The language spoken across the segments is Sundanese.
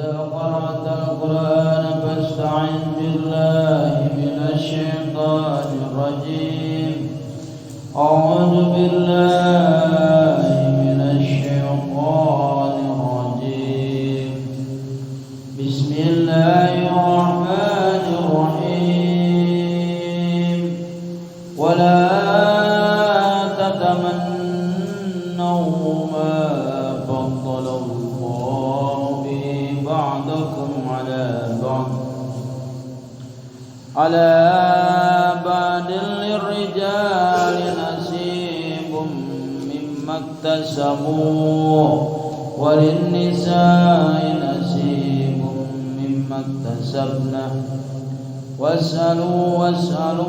فإذا قرأت القرآن فاستعذ بالله من الشيطان الرجيم. أعوذ بالله من الشيطان الرجيم. بسم الله الرحمن الرحيم. ولا تتمنوا ما فضل الله به بعضكم على بعض على بعض. للرجال نصيب مما اكتسبوا وللنساء نصيب مما اكتسبن. واسألوا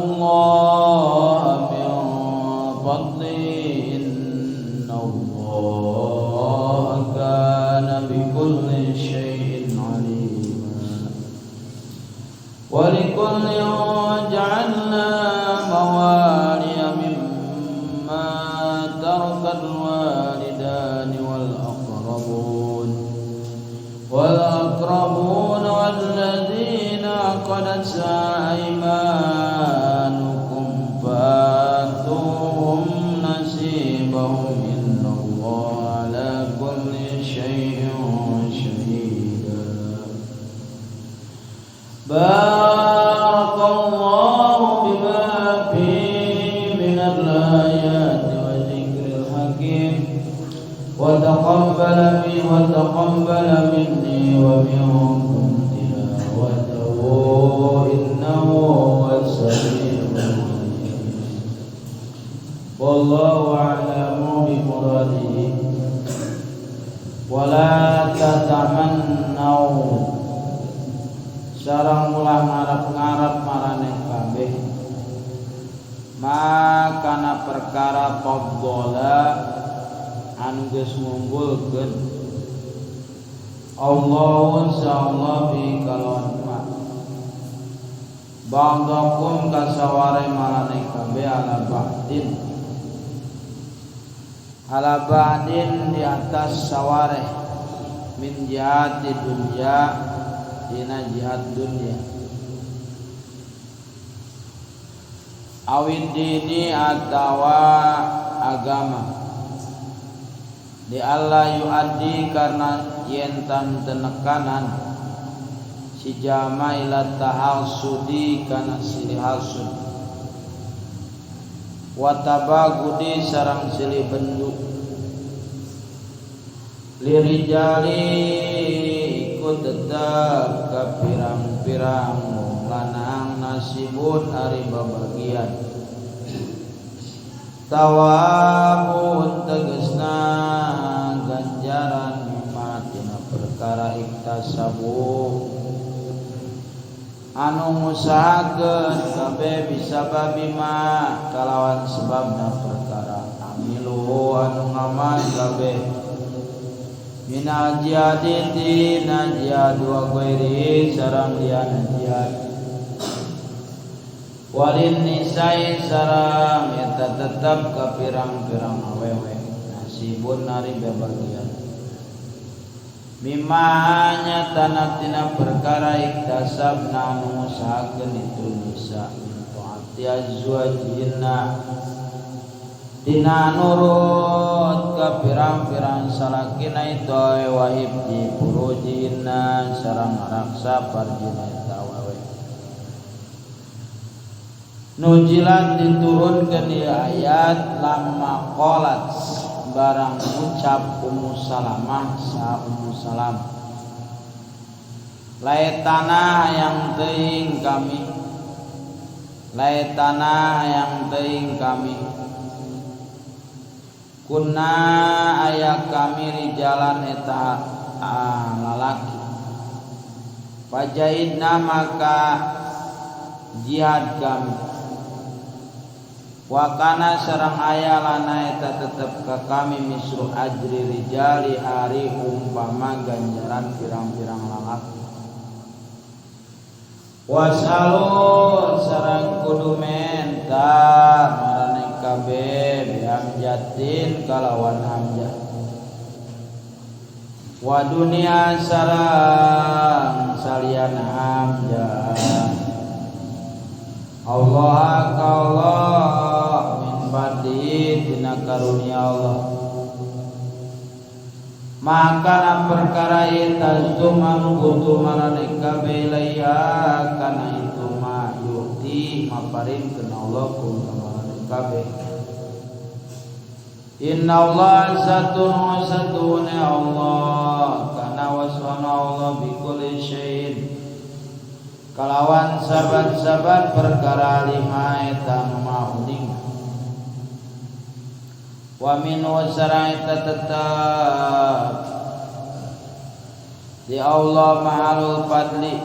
الله من فضله، إن الله كان بكل شيء عليما. ولكل جعلنا موالي مما ترك الوالدان والأقربون والذين عقدت أيمانكم فآتوهم نصيبهم، إن الله على كل شيء شهيد. بارك الله بما فيه من الآيات والذكر الحكيم، وتقبل مني ومنكم تلاوته، إنه هو السميع العليم. والله أعلم بمراده. ولا تتمنوا sareng ulah ngarep-ngarep maraneh kabeh ما kana perkara فضل anu geus ngunggulkeun الله Allah به kalawan ما بعضكم ka saware maraneh kabeh على بعض على بعض di atas saware من جهة الدنيا dina jihad dunya أو الدين atawa agama لئلا يؤدي karena yen tan tenekanan si jama إلى التحاسد kana silih hasud والتباغض sareng silih bendu. للرجال iku tetep ka pirang-pirang wong lanang نصيب ari babagian ثواب tegesna ganjaran مما tina perkara اكتسبوا anu ngusahakeun kabeh بسبب ما kalawan sebabna perkara عملوا anu ngamal kabeh من الجهاد tina jihad وغيره sareng liyana jihad. وللنساء sareng eta tetep ka pirang-pirang awewe نصيب ari babagian مما nyatana tina perkara اكتسبن anu ngusahakeun itu nisa من طاعة أزواجهن tina nurut ka pirang-pirang salakina itu وحفظ فروجهن sareng ngaraksa parjina eta awewe. نزلت diturunkeun ieu ayat لما قالت barang ucap Ummu Salamah sa Ummu Salam ليتنا hayang teuing kami ليتنا hayang teuing kami كنا aya kami رجالا eta lalaki فجاهدنا maka jihad kami وكان sareng aya لنا eta tetep ka kami مثل أجر الرجال ari umpama ganjaran pirang-pirang lalaki. واسألوا sareng kudu menta maraneh kabeh بهمزة kalawan hamzah. Wa dunia sarang salian hamzah Allah ka Allah min fadli tina karunia Allah maka na perkara ieu anu butuh maraneh kabeh ilaiha kana itu ma yuti maparinkeun Allah kum ka maraneh kabeh. Inna Allah satun wa satun Allah kana wasana Allah bikulli syai'in kalawan saban-saban perkara lima eta nu uning wa min wasara eta tetep di Allah mahalul fadli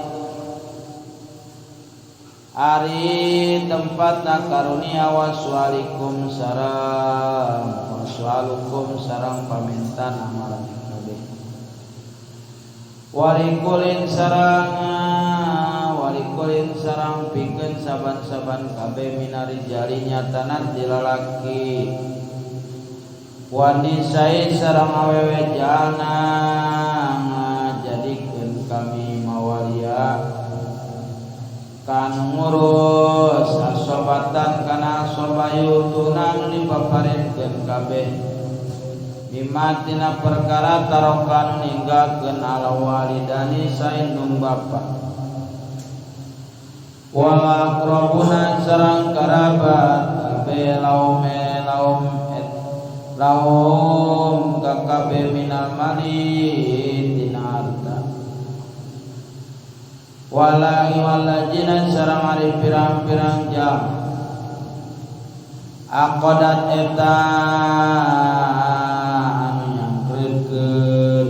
ari tempatna karunia wasualikum sarang wasualukum sarang pamintan amalan kabeh walikulin sarang walikulin sarang pikeun saban-saban kabeh minari jari nyatana ti lalaki wanisai sarang awewe jalna jadikeun kami mawalia kan ngurus asobatan kana asobayutuna nu dipaparinkeun kabeh mimatina perkara tarokan ninggalkeun ala walidani saindung bapa wal aqrabuna sarang karabat kabeh laum laum et laum ka kabeh minal mali tina harta walai walajina sarang ari pirang-pirang jam aqadat eta anu nyangkreutkeun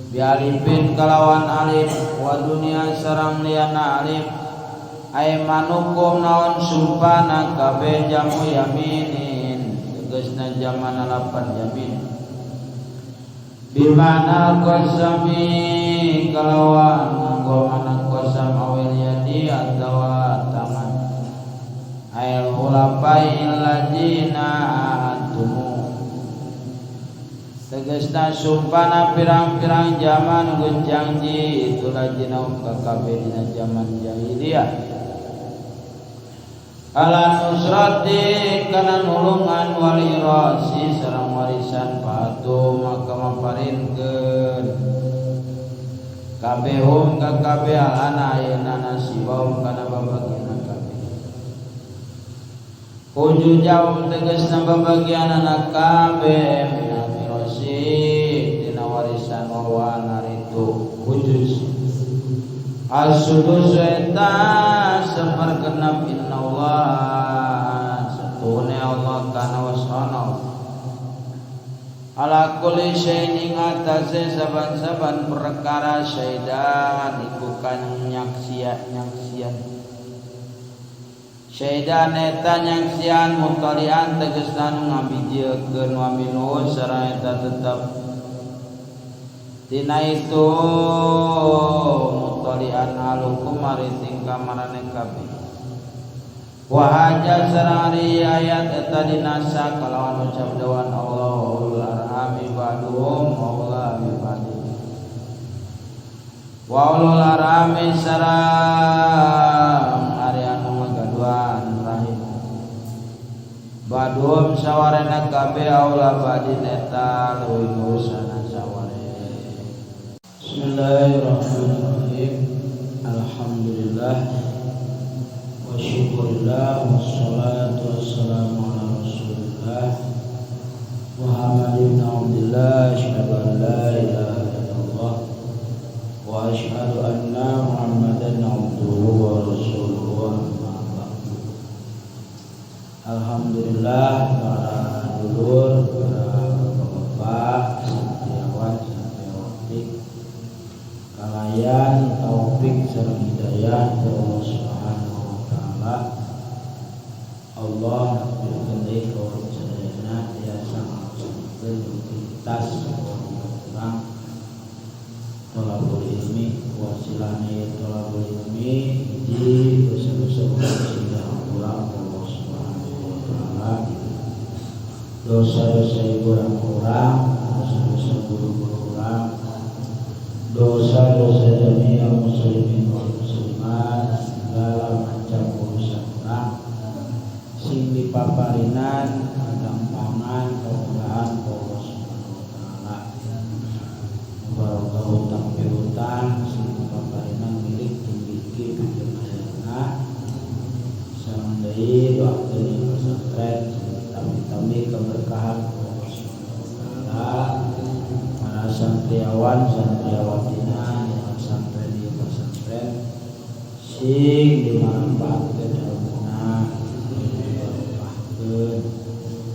bialifin kalawan alif wa dunia sarang liana alif aimanukum naon sumpana kabeh jamu yaminin tegasna jamana lapan yamin bimana qasami kalawan nganggo mana qasam awil yadi atawa tangan ayal khulafai alladzina ahadtumu tegasna sumpana pirang-pirang zaman geus janji itu lajina ka kabeh dina zaman jahiliyah ala nusrati kana nulungan wali rasi sareng warisan patu maka maparinkeun kabehum ka kabeh alana ayeuna nasibahum kana babagianna kabeh hujujahum tegasna babagianana kabeh minal mirasi dina warisan wa naritu hujuz as-sudus eta sepergenap inna Allah satune Allah kana wasana ala kulli syai'in ing atase saban-saban perkara syaidan iku kan nyaksian syaidan eta nyaksian mutalian tegasna nu ngabijiekeun wa minhu sareng eta tetep tina itu mutalian halukum ari tingkah maraneh kabeh wa haja sareng ari ayat eta dinasa kalawan ucap dawan Allah ulul arhami ba'duhum aula bi ba'din wa ulul arhami sareng ari anu ngagaduhan rahim ba'duhum sawarena kabeh aula ba'din eta leuwih dosana saware. Bismillahirrahmanirrahim. Alhamdulillah wa syukurillah wassalatu wassalamu ala rasulillah Muhammad ibn Abdillah asyhadu an la ilaha illallah wa asyhadu anna Muhammadan abduhu wa rasuluhu amma ba'du. Alhamdulillah para dulur, para bapak-bapak, santriawan, santriawati, kalayan taufik sareng hidayah ti Allah Subhanahu wa taala. Allah berikan deui ka urang sadayana tiasa ngalaksanakeun rutinitas urang tolabul ilmi wasilahna tolabul ilmi hiji dosa-dosa urang sehingga hampura Allah Subhanahu wa taala, dosa-dosa ibu urang, dosa-dosa guru-guru dipaparinan kagampangan kamudahan ku Allah Subhanahu wa taala. Barokah hutang piutang sing dipaparinan milik tinggi pikeun ayana. Sareng deui doakeun ieu pesantren tami-tami keberkahan ku Allah Subhanahu wa taala. Para santriawan santriawatina di pesantren ieu pesantren sing dimanfaatkeun ilmuna, dibarokahkeun.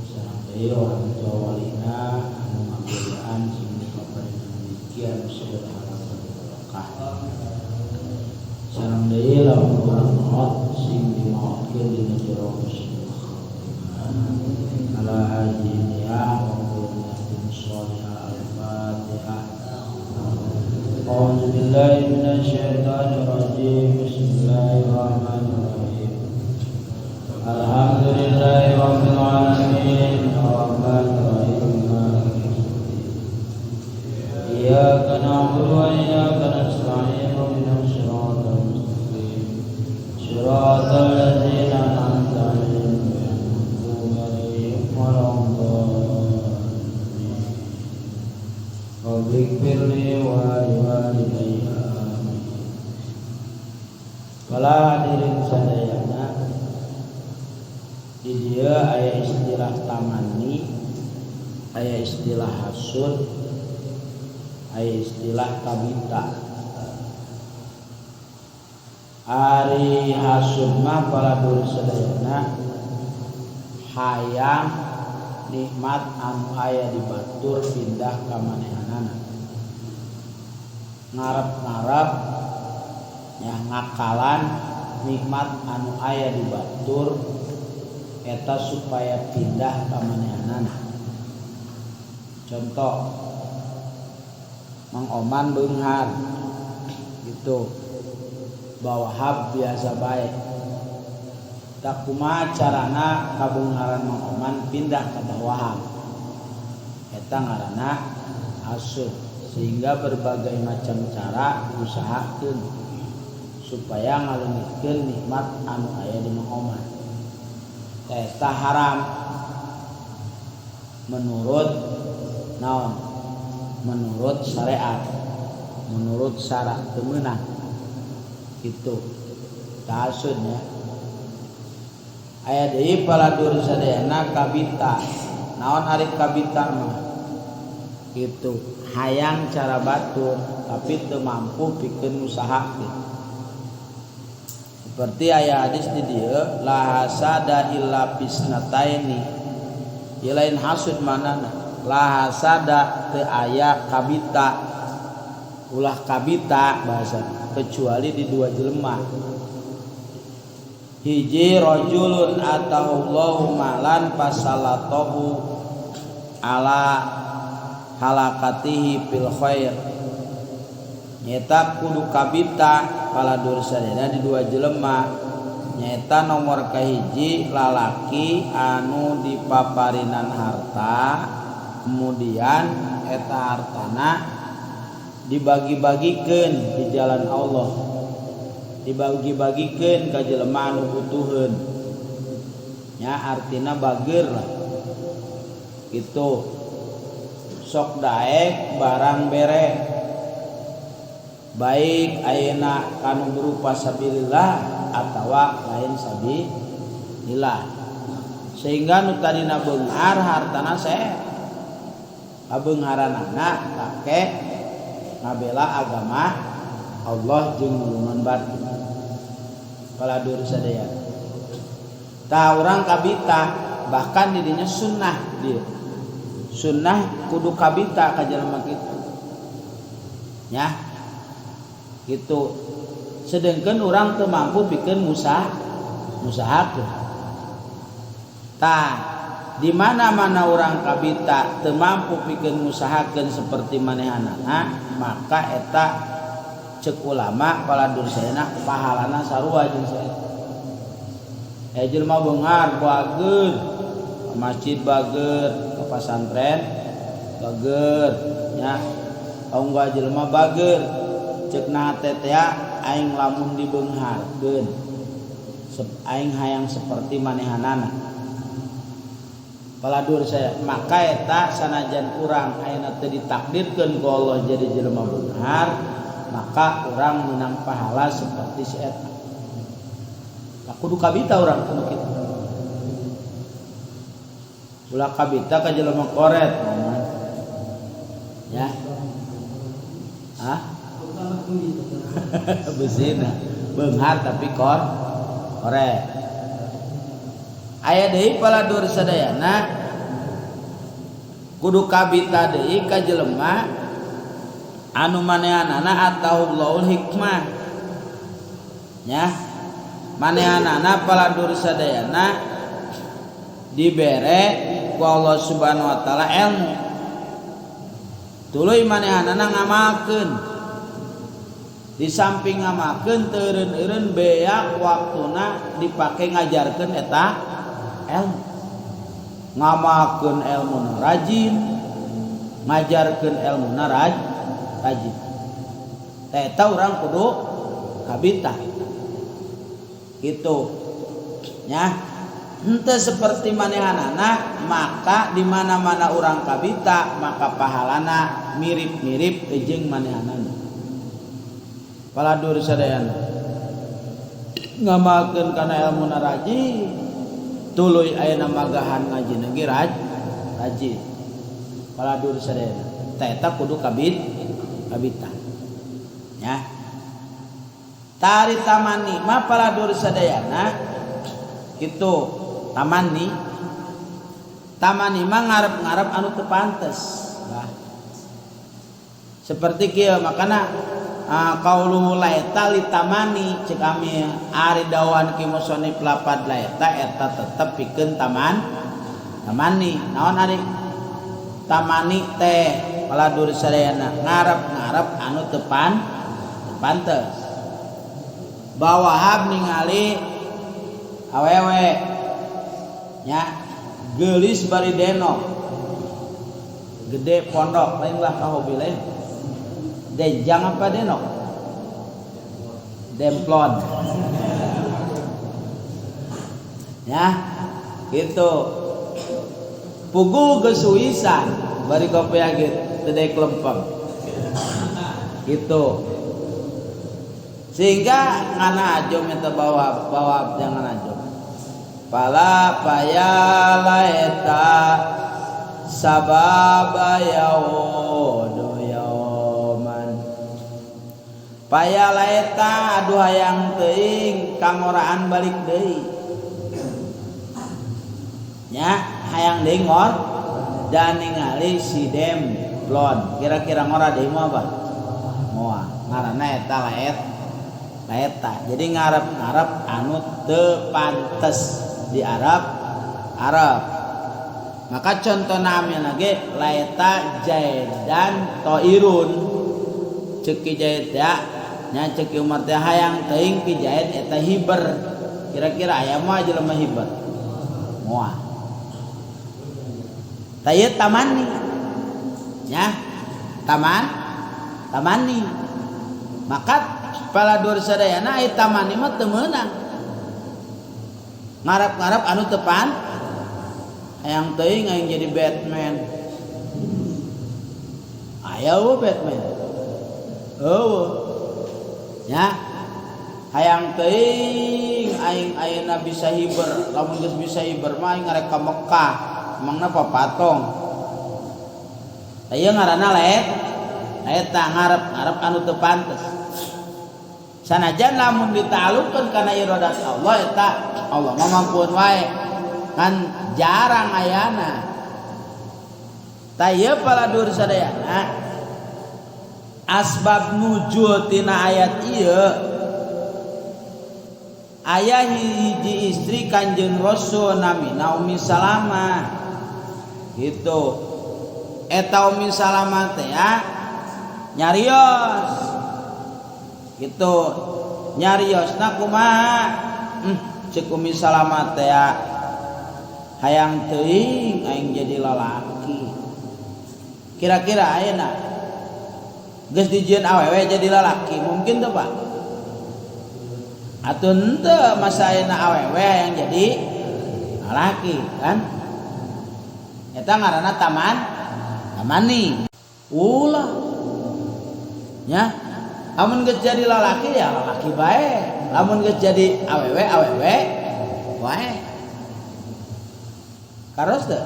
Sareng deui orang tua walina anu ngabelaan sing dipaparinan rezeki anu seueur halal barokah. Sareng deui lamun urang maot sing dimaotkeun dina jero husnul khatimah. Ala hadhihi niyah wa kullu niyatin shalihah. Al-Fatihah. A'udzu billahi minasyaitonir rajim. Bismillahirrahmanirrahim. Alhamdulillahi rabbil alamin. Arrahmanir rahim. Maliki yaumiddin. Iyyaka na'budu wa iyyaka nasta'in. Ihdinas siratal mustaqim. Siratal ladzina an'amta 'alaihim ghairil maghdubi 'alaihim waladdallin. Rabbighfirli wa liwalidayya. Amin. Para hadirin sadayana, di dieu aya istilah tamanni, aya istilah hasud, aya istilah kabita. Ari hasud mah para dulur sadayana hayang nikmat anu aya di batur pindah ka manehanana. Ngarep-ngarep nya ngakalan nikmat anu aya di batur eta supaya pindah ka manehanana. Contoh, Mang Oman beunghar gitu, bawahab biasa bae. Tak kumaha carana kabeungharan Mang Oman pindah ka bawahab, eta ngaranna hasud. Sehingga berbagai macam cara diusahakeun supaya ngaleungitkeun nikmat anu aya di Mang Oman. Eta haram menurut naon? Menurut syariat, menurut syarat teu meunang. Gitu. Tahasudnya. Aya deui paladur sadayana kabita. Naon ari kabita mah? Gitu. Hayang cara batur tapi teu mampu pikeun usahakeun. Seperti aya hadis di dieu, la hasada illa fisnataini. Ieu lain hasud manana. La hasada teu aya kabita. Ulah kabita bahasa kecuali di dua jelema. Hiji rajulun atahullahu malan fasalatahu ala halakatihi fil khair. Nyeta kudu kabita paladur sadayana di dua jelema. Nyeta nomor kahiji lalaki anu dipaparinan harta, kemudian eta hartana dibagi-bagikeun di jalan Allah, dibagi-bagikeun ka jelema anu butuheun. Nya artina bager lah gitu. Sok daek barang bere, baik ayeuna kanu berupa sabilillah atawa lain sabilillah, sehingga nu tadina beunghar hartana sae kabeungharanana pake ngabela agama Allah jeung nulungan batur. Paladur sadaya tah urang kabita, bahkan didinya sunnah dia. Sunnah kudu kabita ka jelema kitu nya gitu. Sedengkeun urang teu mampu pikeun musahakeun. Tah di mana-mana urang kabita teu mampu pikeun ngusahakeun seperti manehanana, maka eta cek ulama paladur sadayana pahalana sarua jeung saeta. Jelema beunghar bager, ka masjid bager, ka pasantren bager nya, kaungga jelema bager. Cek na teh aing lamun dibeungharkeun aing hayang seperti manehanana. Paladur saya maka eta sanajan urang ayeuna teu ditakdirkeun ku Allah jadi jelema beunghar, maka urang menang pahala seperti si eta. Tah kudu kabita urang kudu kitu. Ulah kabita ka jelema koret ya. Hah? Besina beunghar tapi koret. Aya deui paladur sadayana kudu kabita deui ka jelema anu manehanana ataullahul hikmah nya, manehanana paladur sadayana dibere ku Allah Subhanahu wa taala ilmu, tuluy manehanana ngamalkeun. Di samping ngamalkeun teu eureun-eureun beak waktuna dipake ngajarkeun eta ilmu, ngamalkeun ilmuna rajin, ngajarkeun ilmuna rajin. Tah eta urang kudu kabita gitu nya. Henteu seperti manehanana, maka di mana-mana urang kabita maka pahalana mirip-mirip jeung manehanana. Paladur sadayana ngamalkeun kana ilmuna rajin, tuluy ayeuna magahan ngajina ge rajin. Paladur sadayana tah eta kudu kabita nya. Tari tamani mah paladur sadayana kitu. Tamani tamani mah ngarep-ngarep anu teu pantes. Bah. Seperti kieu makana qauluhu laeta litamani cek ami ari dawan ki musonif lapad laeta eta tetep pikeun tamani. Naon ari tamani teh paladur sadayana ngarep-ngarep anu teu pantes. Bawahab ningali awewe nya geulis bari denok gede pondok lain lah ka hobi lain denjang apa denok demplon ya gitu pugu geus suisan bari kopiah gitu teu daek lempeng gitu sehingga ngana ajo minta bawa jangan ajo pala payala eta sababa yaudu yauman payala eta aduh hayang teuing kangoraan balik deui nya hayang deui ngor dan ningali si demplon kira-kira ngora deui mah apa moal ngaranna eta laet laeta jadi ngarep-ngarep anu teu pantes di Arab Arab maka contoh namanya lagi laeta jaidan toirun ceki jahit ya nya ceki Umar teh hayang teuing ki jahit eta hiber kira-kira aya mah jelema hiber moal tah ieu tamani nya tamani maka paladur sadayana aya tamani mah teu meunang ngarep-ngarep anu teu hayang teuing aing jadi Batman aya eueuh Batman eueuh nya hayang teuing aing ayeuna bisa hiber lamun geus bisa hiber mah aing ngarek ka Mekah emangna papatong ieu ngaranna laet eta ngarep-ngarep anu teu pantes sanajan lamun ditalukeun kana iradat Allah eta Allah mah mampuan wae kan jarang ayana tah ieu paladur sadayana asbab nuzul tina ayat ieu aya hiji istri Kanjeng Rasul namina Ummi Salamah gitu eta Ummi Salamah teh nyarios gitu nyariosna kumaha cek Ummi Salamah teh hayang teuing aing jadi lalaki kira-kira ayeuna geus dijieun awewe jadi lalaki mungkin teu Pak atuh henteu masa ayeuna awewe hayang jadi lalaki kan Eta ngaranna taman tamani. Ulah. Nya, lamun geus jadi lalaki ya lalaki bae. Lamun geus jadi awewe awewe wae. Karos teu?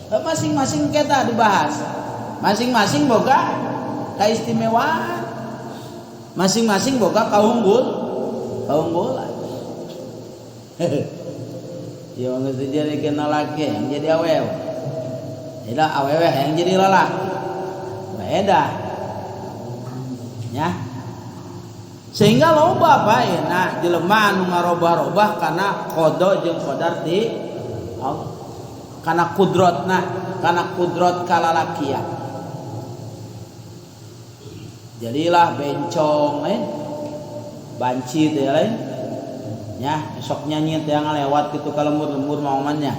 Masing-masing kita dibahas. Masing-masing boga keistimewaan. Masing-masing boga kaunggulan. Ya geus jadi kena laki yang jadi awewe. Jadi awewe yang jadi lalaki. Beda. Ya. Sehingga loba bae nah jelema anu ngarobah-robah kana qada jeung qadar ti Allah. Kana kudrotna, kana kudrot kalalakian. Jadilah bencong lain, banci teh lain. Ya, sok nyanyi teh ngalewat gitu ka lembur-lembur maumannya.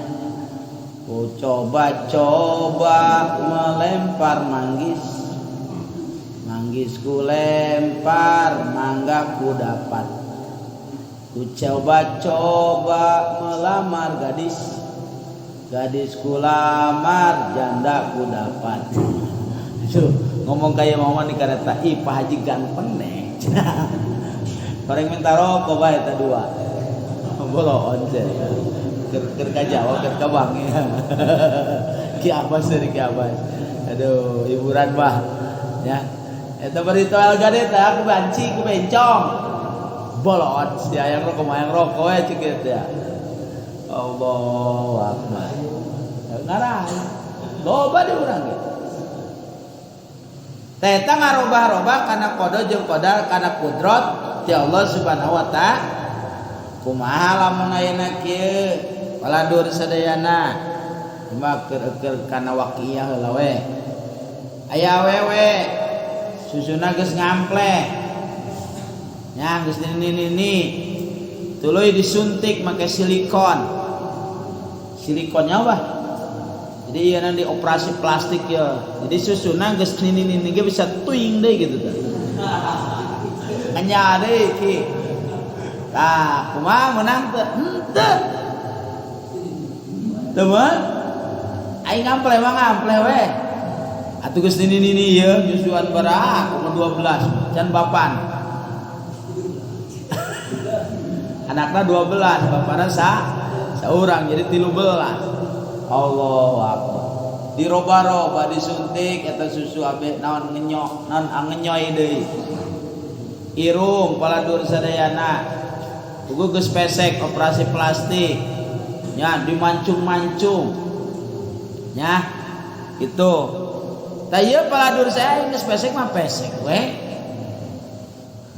Ku coba-coba melempar manggis. Manggis ku lempar, mangga ku dapat. Ku coba-coba melamar gadis. Gadis ku lamar, janda ku dapat. Itu ngomong kayak mama di kereta, ih Pak Haji ganteng nih. Orang minta rokok bae eta dua. Boloon sih. Keur ka Jawa, keur ka Bangi. Ki Abbas dari Ki Abbas. Aduh, hiburan bah. Ya. Eta bari toel gade teh aku banci, ku bencong. Boloon si hayang rokok mah hayang rokok we cek kieu ya. Allahu Akbar. Ngarang. Loba di urang ge. Teta ngarobah-robah kana qada jeung qadar kana kudrat ti Allah Subhanahu wa ta'ala. Kumaha lamun ayeuna kieu paladur sadayana cuma keur-keur kana waqiah heula we. Aya awewe susuna geus ngampleh. Nya geus nini-nini. Tuluy disuntik make silikon. Silikonnya apa? Jadi ieu nanti operasi plastik ya. Jadi susuna geus nini-nini ge bisa tuing deui gitu tah. Nya deui ki. Tah, kumaha meunang teu? Henteu. Teu meun? Aing ngampleh mah ngampleh we. Atuh geus nini-nini ieu nyusuan bara umur 12 can bapan. Anakna 12, bapana saurang jadi 13. Allahu Akbar. Diroba-roba disuntik eta susu abe naon ngenyok, naon angenyoy deui. Irung paladur sadayana. Pugu geus pesek operasi plastik. Nya dimancung-mancung. Nya gitu. Tah ieu paladur saya geus pesek mah pesek we.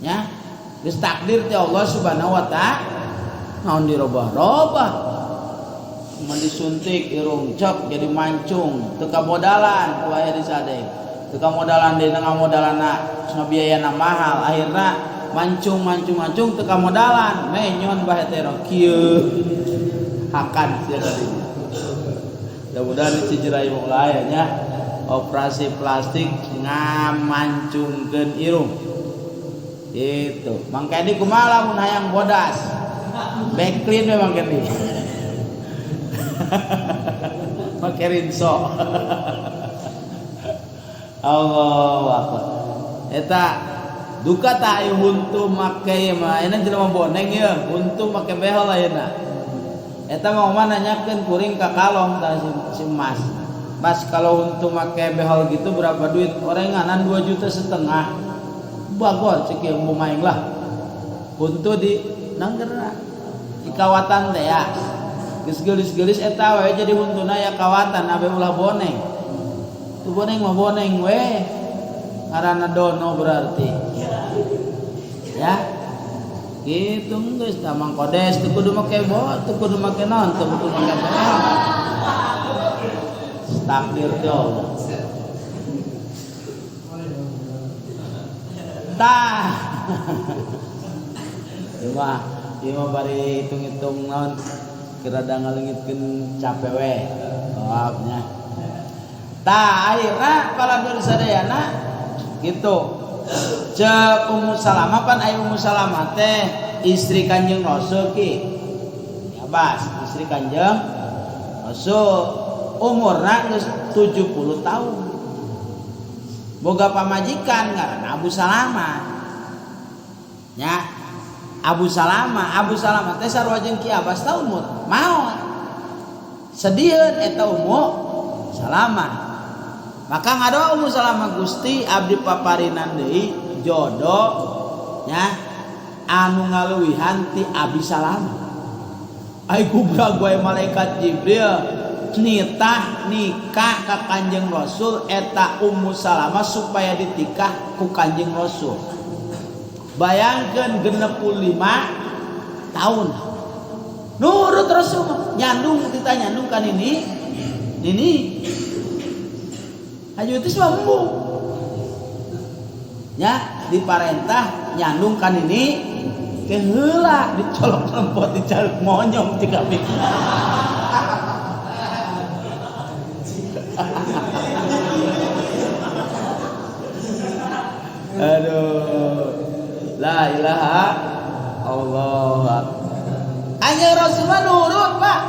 Nya geus takdir ti Allah Subhanahu wa ta'ala. Naon dirobah-robah. Mun disuntik irung cek jadi mancung, teu kamodalan ku aya disadek. Teu kamodalan deui ngamodalanna biayana mahal, akhirna mancung mancung mancung teu kamodalan, menyon bae teh kieu. Hakan sia tadi. Mudah-mudahan dicijerai mulai nya. Operasi plastik ngamancungkeun irung. Itu. Mang Kedi kumaha lamun hayang bodas? Backlin we Mang Kedi. Make rinso. Allahu Akbar. Eta duka tak aya huntu make mah ayeuna jelema boneng ieu, huntu make behel ayeuna. Eta mah mah nanyakeun kuring ka kalong tah si Mas. Mas kalau huntu make behel gitu berapa duit? Orenganan 2,5 juta. Bagor cek ieu mau main lah. Huntu di nanggeura. Di kawatan teh ya. Geus geulis-geulis eta we jadi huntuna ya kawatan abe ulah boneng. Tu boneng mah boneng we. Ngaranna dono berarti. Ya. Gitu geus tah Mang Kodes teu kudu make bot, teu kudu make naon, teu kudu make behel. Takdir teh Allah. Tah. Ieu mah bari hitung-hitung naon rada ngalengitkeun capek we. Maafnya. Tah akhirna paladur sadayana gitu. Cek Ummu Salamah pan aya Ummu Salamah teh istri Kanjeng Rasul ki. Ya bas, istri Kanjeng Rasul. Umurna geus 70 tahun. Boga pamajikan ngaranna Abu Salamah. Nya Abu Salamah teh sarua jeung Ki Abbas ta umur maot. Sedieun eta Ummu Salamah. Maka ngadoa Ummu Salamah, Gusti abdi paparinan deui jodoh nya anu ngaluwihan ti Abi Salamah. Ai gubrak wae malaikat Jibril nitah nikah ka Kanjeng Rasul eta Ummu Salamah supaya ditikah ku Kanjeng Rasul. Bayangkeun 65 tahun. Nurut Rasul nyandung tita nyandung kan ini. Nini. Haji itu mah embung. Ya, diparentah nyandung kan ini keheula dicolok lempot dicaruk monyong jika pikir. Aduh. La ilaha Allah. Hanya Rasulullah nurut, Pak.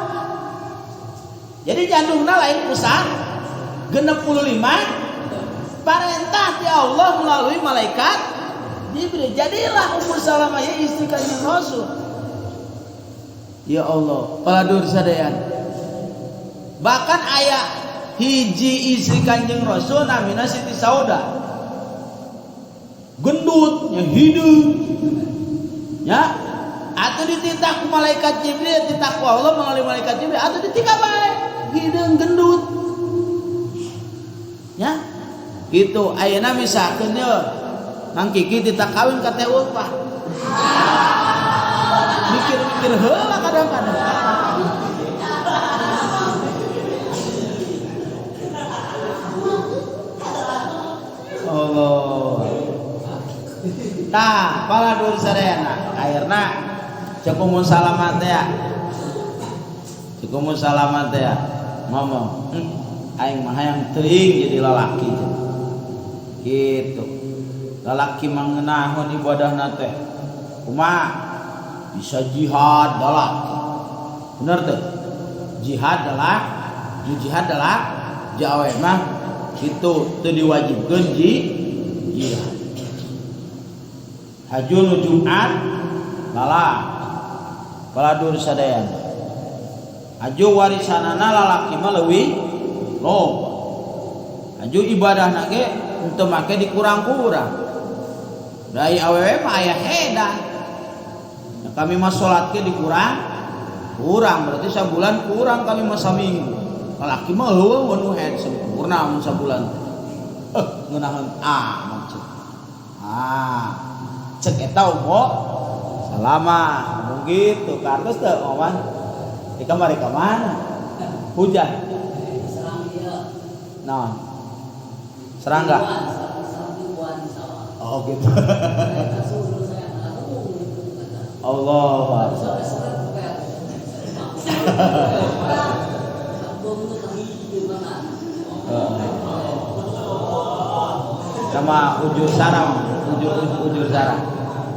Jadi jandungna lain pusat 65 parentah ti Allah melalui malaikat Jibril. Jadilah Ummu Salamah ya istri Kanjeng Rasul. Ya Allah, paladur sadayana. Bahkan aya hiji istri Kanjeng Rasul namina Siti Sauda. Gendut, nya hideung. Ya, atau dititah ku malaikat Jibril, dititah ku Allah melalui malaikat Jibril, atau ditikah bae, hideung gendut. Ya, gitu. Ayeuna misalkeun ye, Mang Kiki titah kawin ka Teh Ulfah. Mikir-mikir heula kadang-kadang. Allah. Tah, paladur sadayana. Akhirna cek Ummu Salamah teh. Cek Ummu Salamah teh ngomong, aing mah hayang teuing jadi lalaki. Gitu. Lalaki mah ngeunaheun ibadahna teh. Kumaha? Bisa jihad lalaki. Bener teu? Jihad adalah jihad adalah jawe mah kitu teu diwajibkeun jihad. Hajul Jumat lala paladur sadayana. Haju warisanana lalaki mah leuwih loba. Haju ibadahna ge henteu make dikurang-kurang. Da ieu awewe mah aya hedah. Nah, kami mah salat ge dikurang kurang, berarti sabulan kurang kami mah saminggu. Lalaki mah eueuh nu head sempurna mun sabulan. Ngeunaheun amat cek. Ah, cek eta Ummu Salamah ngomong gitu kartos teu oman di kamari ka mana hujan naon serangga oh gitu. Allah sama ujur sarang ujur sarang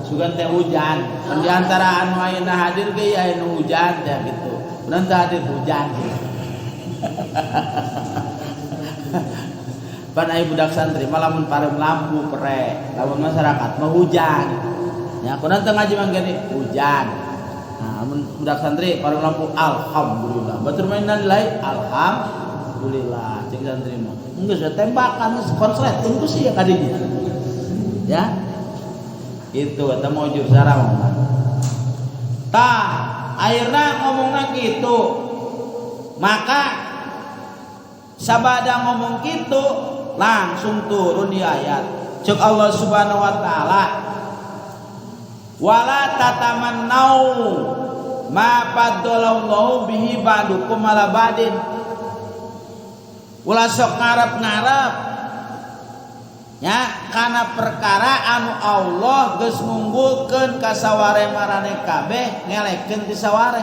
sugan teh hujan. Di antara anu ayeuna hadir ge aya nu hujan teh gitu. Mun teu hadir hujan. Pan aya budak santri mah lamun pareum lampu pere, lamun masyarakat mah hujan. Ya kunaon teu ngaji mah gini hujan. Nah, lamun budak santri pareum lampu alhamdulillah. Batur mainan lain alhamdulillah cek santri mah. Geus tembakan geus konslet tunggu sih ya kadinya. Ya. Itu eta mau jur sarang. Tah, akhirna ngomongna kitu. Maka sabada ngomong kitu langsung turun di ayat. Cek Allah Subhanahu wa taala, wala tatamannau ma faddalallahu bihi ba'dukum ala ba'din. Ulah sok ngarep-ngarep ya kana perkara anu Allah geus ngunggulkeun ka saware marane kabeh ngelekeun ti saware.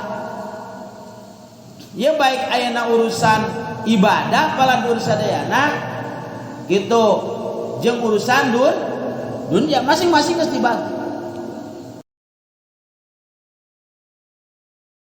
Ya baik ayeuna urusan ibadah paladur sadayana gitu jeung urusan dunia masing-masing geus dibagi.